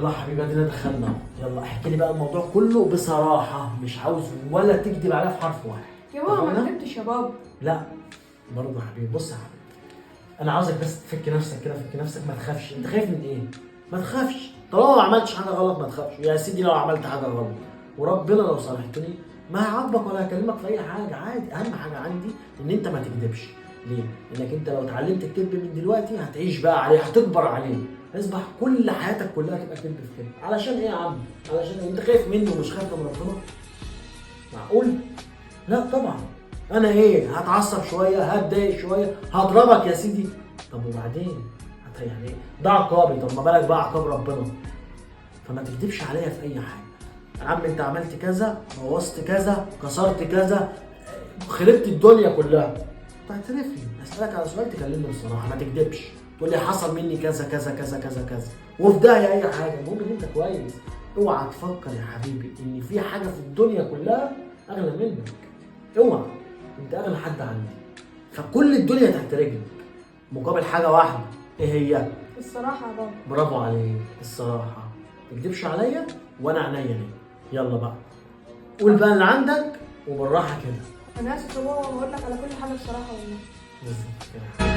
يلا يا حبيبي ادينا دخلنا اهو. يلا احكي لي بقى الموضوع كله بصراحة، مش عاوز ولا تكذب عليا في حرف واحد. يا بابا ما اتفقنا؟ كدبتش يا بابا. لا برضه يا حبيبي، بص يا حبيبي، انا عاوزك بس تفك نفسك كده، فك نفسك، ما تخافش. انت خايف من ايه؟ ما تخافش، طالما ما عملتش حاجة غلط ما تخافش. يا سيدي لو عملت حاجة غلط وربنا لو صالحتني ما هعاقبك ولا هكلمك في اي حاجة، عادي. اهم حاجة عندي ان انت ما تكذبش. ليه؟ لانك انت لو اتعلمت الكذب من دلوقتي هتعيش بقى عليه، هتكبر عليه، هيصبح كل حياتك كلها تبقى كذب في كذب. علشان ايه يا عم؟ علشان إيه؟ انت خايف منه ومش خايف من ربنا؟ معقول؟ لا طبعا. انا ايه، هتعصب شوية، هتضايق شوية، هضربك يا سيدي، طب وبعدين؟ يعني ايه؟ ده عقابي، طب ما بالك بقى عقاب ربنا. فما تكذبش عليا في اي حاجة. يا عم انت عملت كذا، بوظت كذا، كسرت كذا، خربت الدنيا كلها، تعترف لي، اسالك على سؤال تكلمني بصراحة، ما تكذبش، تقول لي حصل مني كذا كذا كذا كذا كذا، وفي داهية اي حاجة، المهم ان انت كويس. اوعى تفكر يا حبيبي ان في حاجة في الدنيا كلها اغلى منك، اوعى، انت اغلى حد عندي، فكل الدنيا تحت رجلك مقابل حاجة واحدة، ايه هي؟ الصراحة يا بابا. برافو عليك، الصراحة. ما تكدبش عليا وانا عينيا ليه. يلا بقى قول بقى اللي عندك وبالراحه كده. انا اسف يا بابا، بقول لك على كل حاجة بصراحة والله. بالظبط كده.